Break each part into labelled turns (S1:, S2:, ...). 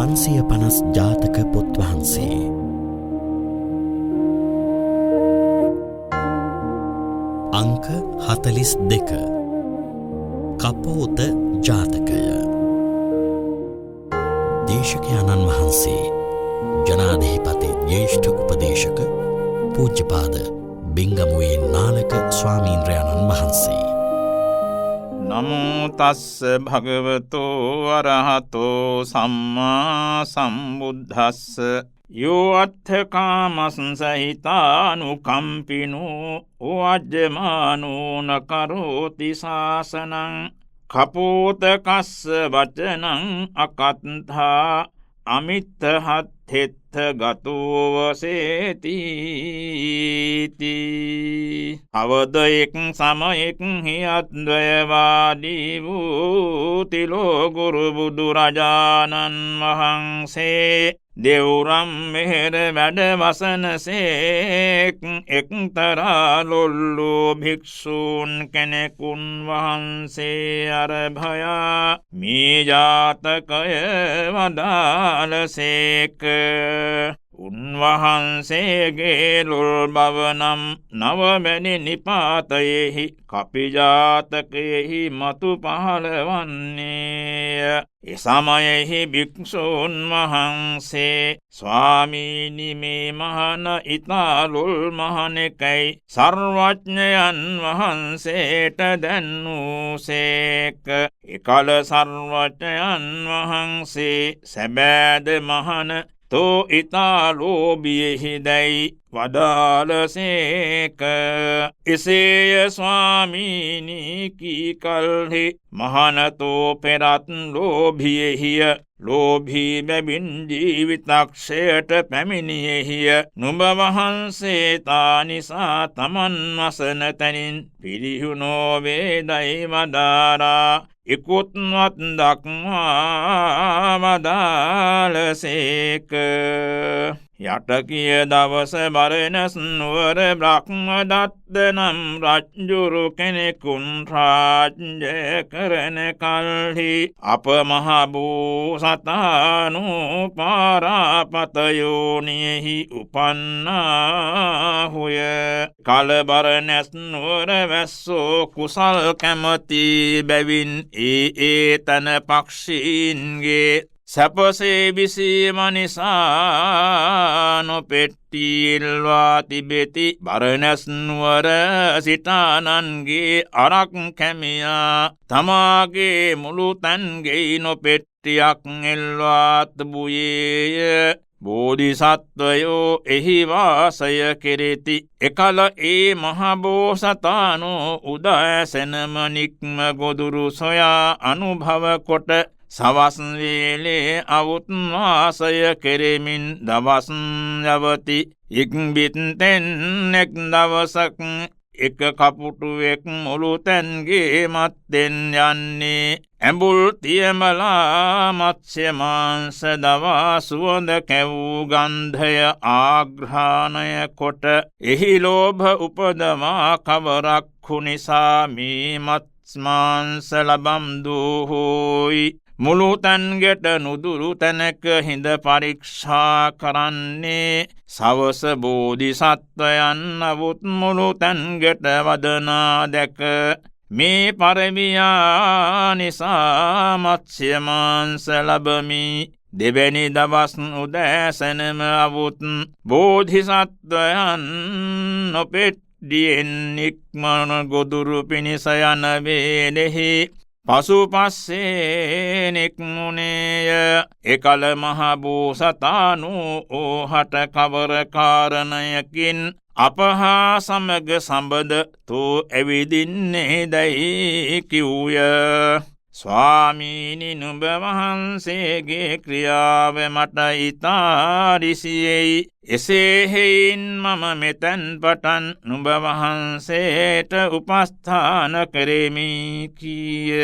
S1: 550 ජාතක පොත් වහන්සේ. අංක 42 කපෝත ජාතකය. දේශකයාණන් වහන්සේ ජනාධිපති ජ්‍යෙෂ්ඨ උපදේශක පූජ්‍යපාද බිංගමුවේ නාලක ස්වාමීන්ද්‍රයාණන් වහන්සේ.
S2: නමෝ තස්ස භගවතෝ අරහතෝ සම්මා සම්බුද්දස්ස. යෝ අත්ථකාමස් සහිතානුකම්පිනෝ වජ්ජමානෝ නකරෝති සාසනං කපෝතකස්ස වචනං අකත්ථා අමිත්තහත්ථෙත්ථ ගතෝ වසේති. අවද එක් සමයෙක් හියද්වයවාදී වූ තිලෝ ගුරු බුදුරජාණන් වහන්සේ දෙව්රම් මෙහෙර වැඩ වසනසේක් එක්තරා ලොල්ලෝ භික්ෂූන් කෙනෙකුන් වහන්සේ අරභයා මේ ජාතකය වදාළසේක. උන්වහන්සේගේ ලොල් බව නම් නවවැනි නිපාතයෙහි කපි ජාතකයෙහි මතු පහළ වන්නේය. එසමයෙහි භික්ෂූන් වහන්සේ ස්වාමීනි මේ මහණ ඉතා ලොල් මහණෙකැයි සර්වඥයන් වහන්සේට දැන්වූසේක. එකල සර්වඥයන් වහන්සේ සැබෑද මහණ තෝ ඉතා ලෝභියෙහි දැයි වදාළසේක. එසේය ස්වාමීනි කී කල්හි මහණතෝ පෙරත් ලෝභියෙහිය. ලෝභී බැවින් ජීවිතක්ෂයට පැමිණියෙහිය. නුඹ වහන්සේ තා නිසා තමන් වසන තැනින් පිරිහුණෝ වේදයි වදාරා ඉකුත්වත් දක්වා වදාළසේක. යට කිය දවස බරණැස් නුවර බ්‍රහ්මදත්ත නම් රජ්ජුරු කෙනෙකුන් රාජ්‍ය කරන කල්හි අප මහ බෝසතාණෝ පාරාපත යෝනියෙහි උපන්නාහුය. කල බරණැස් නුවර වැස්සෝ කුසල් කැමති බැවින් ඒ ඒ තන පක්ෂීන්ගේ සැපසේ විසීම නිසා නොපෙට්ටීල්වා තිබෙති. බරණැස් නුවර සිටානන්ගේ අරක් කැමියා තමාගේ මුළු තැන්ගෙයි නොපෙට්ටියක් එල්වා තිබුයේය. බෝධිසත්වයෝ එහි වාසය කෙරෙති. එකල ඒ මහ බෝසතාණෝ උදෑසනම නික්ම ගොදුරු සොයා අනුභව කොට සවස් වේලේ අවුත් වාසය කෙරෙමින් දවස් යවති. ඉක්බිත්තෙන් එක් දවසක් එක කපුටුවෙක් මුළු තැන්ගේ මත්තෙන් යන්නේ ඇඹුල් තියමලා මත්ස්‍ය මාංශ දවා සුවඳ කැවූ ගන්ධය ආග්‍රහණය කොට එහි ලෝභ උපදවා කවරක්හු නිසා මේ මත්ස්‍ය මාංශ ලබම් දූහෝයි. මුළු තැන්ගෙට නුදුරු තැනක හිඳ පරීක්ෂා කරන්නේ සවස බෝධිසත්වයන් අවුත් මුළු තැන්ගෙට වදනා දැක මේ පරවියා නිසා මත්ස්‍ය මාංශ ලබමි. දෙවැනි දවස් උදෑසනම අවුත් බෝධිසත්වයන් නොපෙට්ඩියෙන් නික්මන ගොදුරු පිණිස යන වේලෙහි පසුපස්සේ නික්මුණේය. එකල මහ බෝසතාණෝ ඕහට කවර කාරණයකින් අපහා සමග සඹද තෝ ඇවිදින්නේ දැයි කිව්ය. ස්වාමීනි නුඹ වහන්සේගේ ක්‍රියාව මට ඉතා රිසියෙයි. එසේ හෙයින් මම මෙතැන් පටන් නුඹ වහන්සේට උපස්ථාන කෙරෙමි කීය.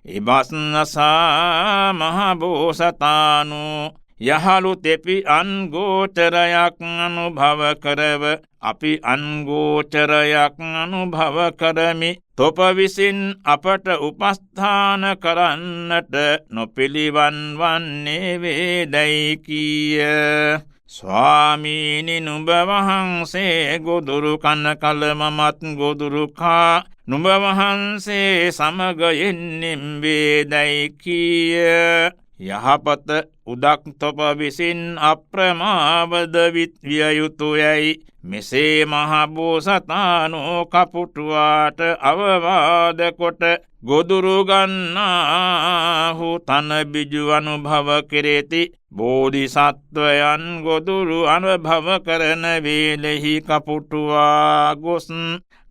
S2: එබස් අසා මහ බෝසතාණෝ යහළු තෙපි අන්ගෝචරයක් අනුභව කරව. අපි අන්ගෝචරයක් අනුභව කරමි. තොප විසින් අපට උපස්ථාන කරන්නට නොපිළිවන් වන්නේ වේදැයි කීය. ස්වාමීනි, නුඹ වහන්සේ ගොදුරු කන කල මමත් ගොදුරු කා නුඹ වහන්සේ සමග යෙන්නෙම් වේදැයි කීය. යහපත උදක් තොප විසින් අප්‍රමාවද විය යුතුයයි මෙසේ මහ බෝසතාණෝ කපුටුවාට අවවාද කොට ගොදුරු ගන්නාහු තන බිජු අනුභව කෙරෙති. බෝධිසත්වයන් ගොදුරු අනුභව කරන වේලෙහි කපුටුවා ගොස්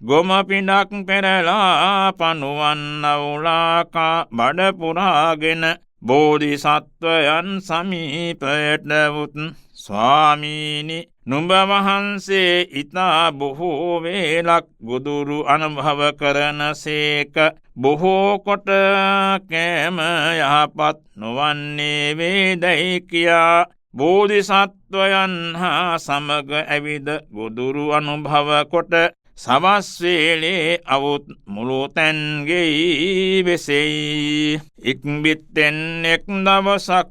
S2: ගොම පිඬක් පෙරලා පණුවන් අවුලා කා බඩ පුරාගෙන බෝධිසත්වයන් සමීපයට වුත්, ස්වාමීනි, නුඹ වහන්සේ ඉතා බොහෝ වේලක් ගොදුරු අනුභව කරන සේක. බොහෝ කොට කෑම යහපත් නොවන්නේ වේදැයි කියා බෝධිසත්වයන් හා සමග ඇවිද ගොදුරු අනුභව කොට සවස් වේලේ අවුත් මුළු තැන් ගෙයි වෙසෙයි. ඉක්බිත්තෙන් එක් දවසක්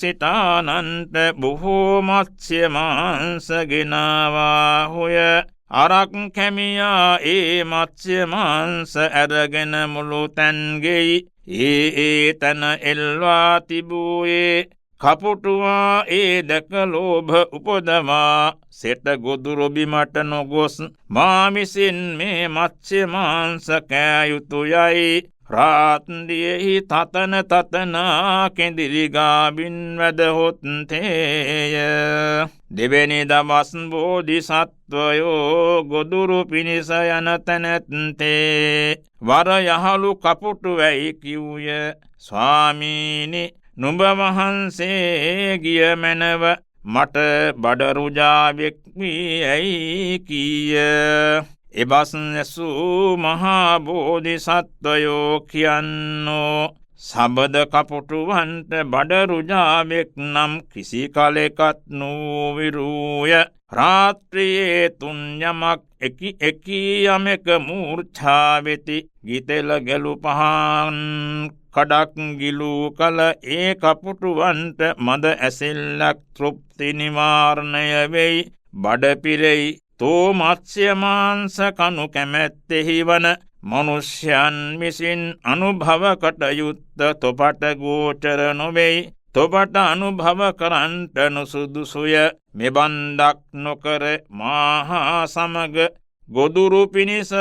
S2: සිටානන්ට බොහෝ මත්ස්‍ය මාංශ ගෙනාවාහුය. අරක් කැමියා ඒ මත්ස්‍ය මාංශ ඇරගෙන මුළු තැන් ගෙයි ඒ ඒ තැන එල්වා තිබූයේ. කපුටුවා ඒ දැක ලෝභ උපදවා සෙට ගොදුරු බිමට නොගොස් මා විසින් මේ මත්ස්‍ය මාංශ කෑ යුතුයයි රාත්‍රියෙහි තතන තතනා කෙඳිරි ගාබින් වැදහොත් තේය. දෙවැනි දවස් බෝධිසත්වයෝ ගොදුරු පිණිස යන තැනැත්තේ වර යහළු කපුටු වැයි කිව්ය. ස්වාමීනි, නුඹ වහන්සේ ගිය මැනව මට බඩ රුජාවෙක් වී ඇයි කීය. එබස් ඇසූ මහා බෝධිසත්වයෝ කියන්නෝ, සබද කපුටුවන්ට බඩ රුජාවෙක් නම් කිසි කලෙකත් නූවිරූය. රාත්‍රියේ තුන් යමක් එකි එකී යමක මූර්ඡා වෙති. ගිතෙල ගැලු පහන් කඩක් ගිලූ කල ඒ කපුටුවන්ට මද ඇසිල්ලක් තෘප්ති නිවාරණය වෙයි, බඩ පිරෙයි. තෝ මත්ස්‍ය මාංශ කනු කැමැත්තෙහි වන මනුෂ්‍යයන් විසින් අනුභව කටයුත්ත තොපට ගෝචර නොවෙයි. තොපට අනුභව කරන්ට නුසුදුසුය. මෙබන්දක් නොකර මාහා සමග ගොදුරු පිණිස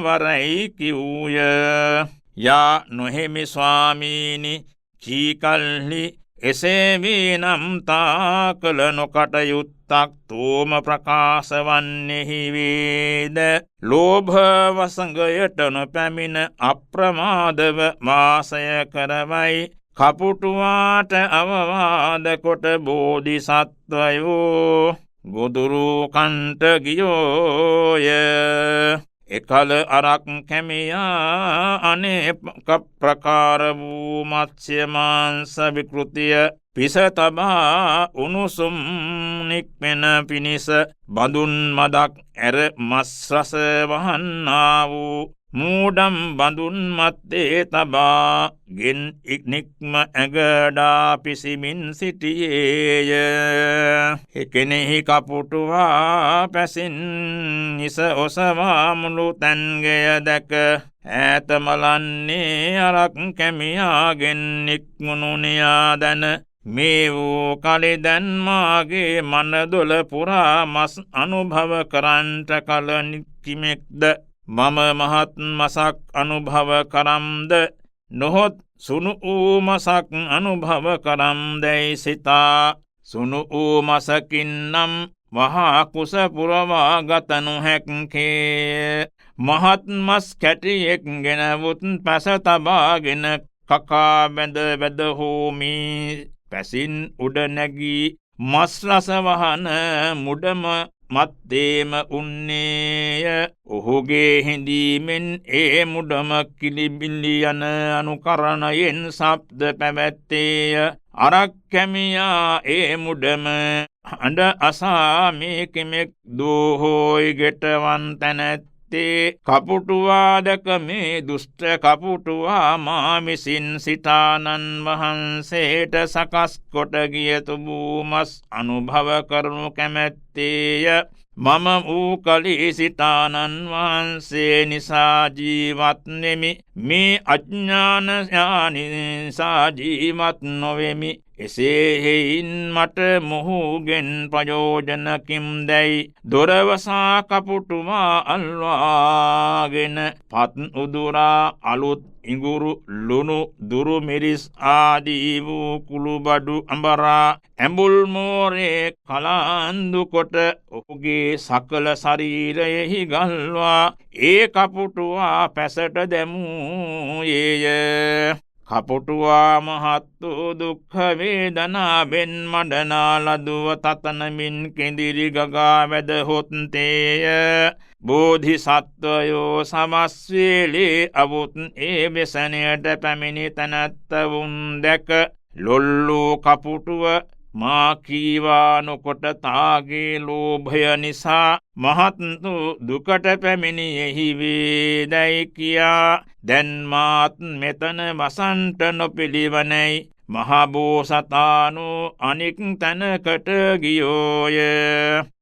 S2: වරයි කිව්ය. යා නොහෙමි ස්වාමීනි, කීකල්හි එසේ වී නම් තා කළ නොකටයුත්තක් තෝම ප්‍රකාශ වන්නෙහි වේද? ලෝභ වසඟයට නොපැමිණ අප්‍රමාදව වාසය කරවයි කපුටුවාට අවවාද කොට බෝධිසත්වයෝ ගොදුරු කන්ට ගියෝය. එකල අරක් කැමියා අනේක ප්‍රකාර වූ මත්ස්‍ය මාංශ විකෘතිය පිස තබා උණුසුම් නික්මෙන පිණිස බඳුන් මදක් ඇර මස් රස වහන්නා වූ මූඩම් බඳුන් මත්තේ තබා ගෙන් නික්ම ඇඟඩා පිසිමින් සිටියේය. එකෙනෙහි කපුටුවා පැසින් හිස ඔසවා මුළු තැන්ගෙය දැක ඈත මලන්නේ අරක් කැමියාගෙන් නික්මුණු නියා දැන, මේ වූ කලි දැන් මාගේ මනදොල පුරා මස් අනුභව කරන්ට කල කිමෙක්ද? මම මහත් මසක් අනුභව කරම්ද, නොහොත් සුණු වූ මසක් අනුභව කරම් දැයි සිතා, සුණු වූ මසකින් නම් වහා කුස පුරවා ගත නොහැක්කේ. මහත් මස් කැටියෙක් ගෙනවුත් පැස තබාගෙන කකා බැඳ වැද හෝමි පැසින් උඩ නැගී මස් රස වහන මුඩම මත්තේම උන්නේය. ඔහුගේ හිඳීමෙන් ඒ මුඩම කිලිබිලි යන අනුකරණයෙන් ශබ්ද පැවැත්තේය. අරක් කැමියා ඒ මුඩම හඬ අසා මේ කෙමෙක් දූහෝයි ගෙටවන් තැනැත්තේ කපුටුවා දැක මේ දුෂ්ට කපුටුවා මා විසින් සිතානන් වහන්සේට සකස් කොට ගිය තුබූ මස් අනුභව කරනු කැමැත්තේය. මම වූ කලී සිතානන් වහන්සේ නිසා ජීවත් වෙමි. මේ අඥාන නිසා ජීවත් නොවෙමි. එසේ හෙයින් මට මොහුගෙන් ප්‍රයෝජන කිම්දැයි දොරවසා කපුටුවා අල්වාගෙන පත් උදුරා අලුත් ඉඟුරු ලුණු දුරු මිරිස් ආදී වූ කුළුබඩු අඹරා ඇඹුල් මෝරේ කලාන්දු කොට ඔහුගේ සකල ශරීරයෙහි ගල්වා ඒ කපුටුවා පැසට දැමූයේය. කපුටුවා මහත් වූ දුක්ඛ වේදනාවෙන් මඩනා ලදුව තතනමින් කෙඳිරි ගගා වැදහොත් තේය. බෝධිසත්වයෝ සමස් වේලේ අවුත් ඒ වෙසණයට පැමිණි තැනැත්තවුන් දැක ලොල්ලෝ කපුටුව මා කීවා නොකොට තාගේ ලෝභය නිසා මහත් වූ දුකට පැමිණියෙහි වේදැයි කියා දැන් මාත් මෙතන වසන්ට නොපිළිවනැයි මහබෝසතාණෝ අනික් තැනකට ගියෝය.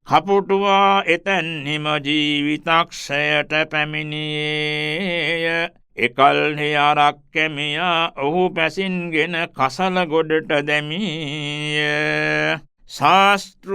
S2: කපුටුවා එතැන්හිම ජීවිතක්ෂයට පැමිණියේය. එකල්හි අරක් කැමියා ඔහු පැසින්ගෙන කසල ගොඩට දැමීය. ශාස්තෘ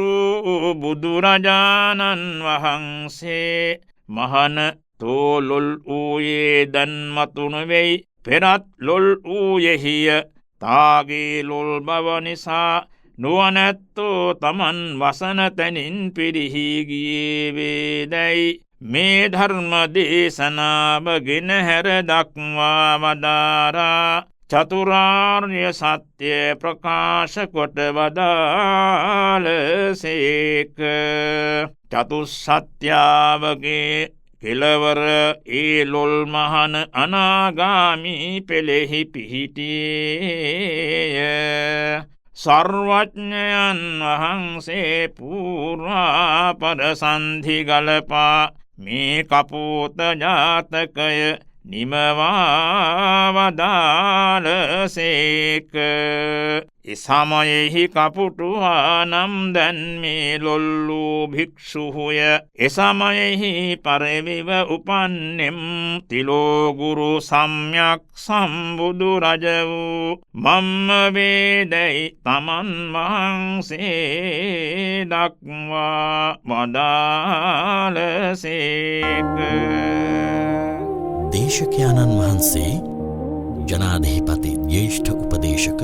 S2: බුදුරජාණන් වහන්සේ මහන තෝ ලොල් වූයේ දැන් මතු නොවෙයි, පෙරත් ලොල් වූයෙහිය. තාගේ ලොල් බව නිසා නුවණැත්තෝ තමන් වසන තැනින් පිරිහි ගියේ වේදැයි මේ ධර්ම දේශනාව ගෙන හැර දක්වා වදාරා චතුරාර්ය සත්‍ය ප්‍රකාශ කොට වදාළසේක. චතුස්සත්‍යාවගේ කෙලවර ඒ ලොල් මහන අනාගාමී පෙළෙහි පිහිටියේය. සර්වඥයන් වහන්සේ පූර්වාපර සන්ධි ගලපා මේ කපෝත ජාතකය නිමවා වදාළසේක. එසමයෙහි කපුටුවා නම් දැන් මේ ලොල්ලූ භික්ෂුහුය. එසමයෙහි පරවිව උපන්නෙම් තිලෝගුරු සම්්‍යක් සම්බුදු රජ වූ මම්ම වේදැයි තමන් වහන්සේ දක්වා වදාළසේක.
S1: දේශකයාණන් වහන්සේ ජනාධිපති ජ්‍යෙෂ්ඨ උපදේශක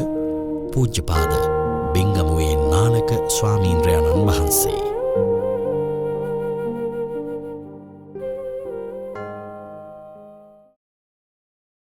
S1: පූජ්‍යපාද බිංගමුවේ නාලක ස්වාමීන්ද්‍රයාණන් වහන්සේ.